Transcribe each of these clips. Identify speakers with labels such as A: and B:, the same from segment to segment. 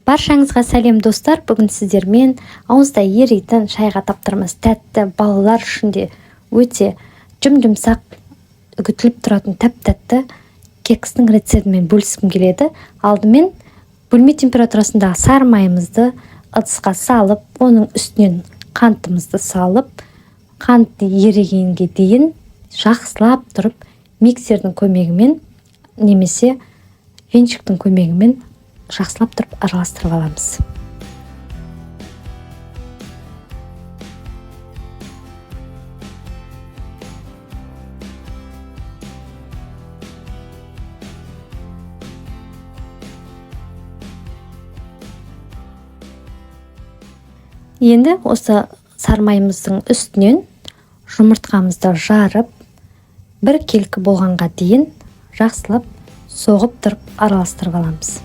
A: Баршаңызға сәлем, достар! Бүгін сіздермен ауызда еритін, шайға таптырмас тәтті, балалар үшін де өте жұп-жұмсақ, үгітіліп тұратын тәп-тәтті кекстің рецептімен бөліскім келеді. Алдымен бөлме температурасындағы сары майымызды ыдысқа салып, оның үстінен қантымызды салып, қант ерігенге дейін жақсылап тұрып миксердің көмегімен немесе венчиктің көмегімен жақсылап тұрып араластырып аламыз. Енді осы сармайымыздың үстінен жұмыртқамызды жарып, бір келкі болғанға дейін жақсылап соғып тұрып араластырып аламыз.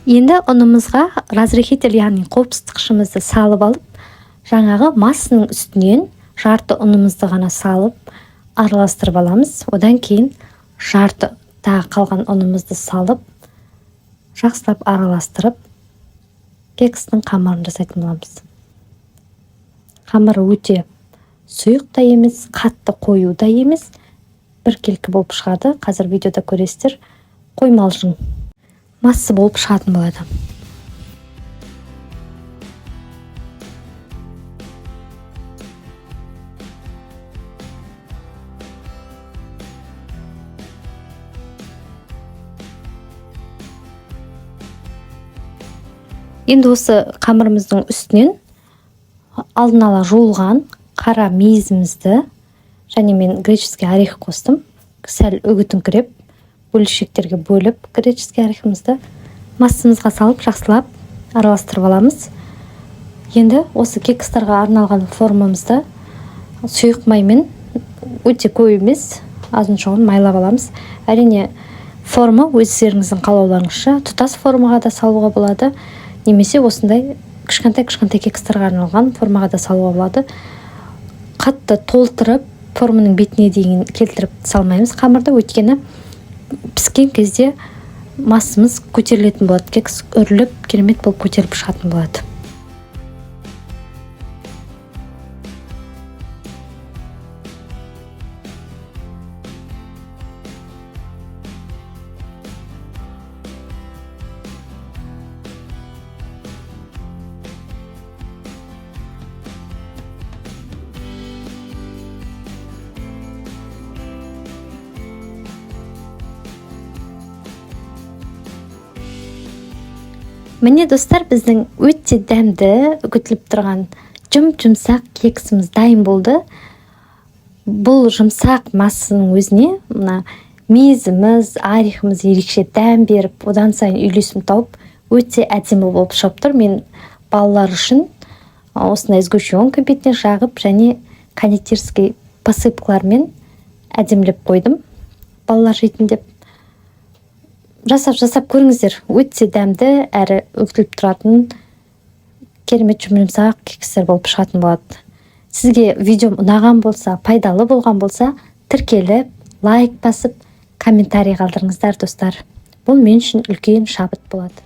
A: Енді ұнымызға разрыхитель, яғни қопсытқышымызды салып алып, жаңағы массаның үстінен жарты ұнымызды ғана салып араластырып аламыз. Одан кейін жарты тағы қалған ұнымызды салып, жақсылап араластырып, кекстің қамырын жасайтын боламыз. Қамыры өте сұйық та емес, қатты қою да емес, біркелкі болып шығады. Қазір видеода көресіздер, қоймалжың масса болып шығатын болады. Енді осы қамырымыздың үстінен алдын ала жуылған қара мейізімізді және мен греческий орех қостым, сәл үгітіңкіреп бөлшектерге бөліп греческий орехымызды массамызға салып, жақсылап араластырып аламыз. Енді осы кекстарға арналған формамызды сұйық маймен, өте көп емес, азын-шоғын майлап аламыз. Әрине, форма өздеріңіздің қалауларыңызша, тұтас формаға да салуға болады, немесе осындай кішкентай-кішкентай кекстарға арналған формаға да салуға болады. Қатты толтырып, форманың бетіне дейін келтіріп салмаймыз қамырды, өйткені піскен кезде массамыз көтерілетін болады, кекс үріліп, керемет болып көтеріліп шығатын болады. Міне, достар, біздің өте дәмді, үгітіліп тұрған жұп-жұмсақ кексіміз дайын болды. Бұл жұмсақ массаның өзіне мына мейізіміз, орехымыз ерекше дәм беріп, одан сайын үйлесім тауып, өте әдемі болып шығып тұр. Мен балалар үшін осындай сгущенка бетіне жағып және кондитерский посыпкалармен әдемілеп қойдым балалар жейтін деп. Жасап көріңіздер, өте дәмді әрі үгітіліп тұратын керемет жұп-жұмсақ кекстер болып шығатын болады. Сізге видеом ұнаған болса, пайдалы болған болса, тіркеліп, лайк басып, комментарий қалдырыңыздар, достар. Бұл мен үшін үлкен шабыт болады.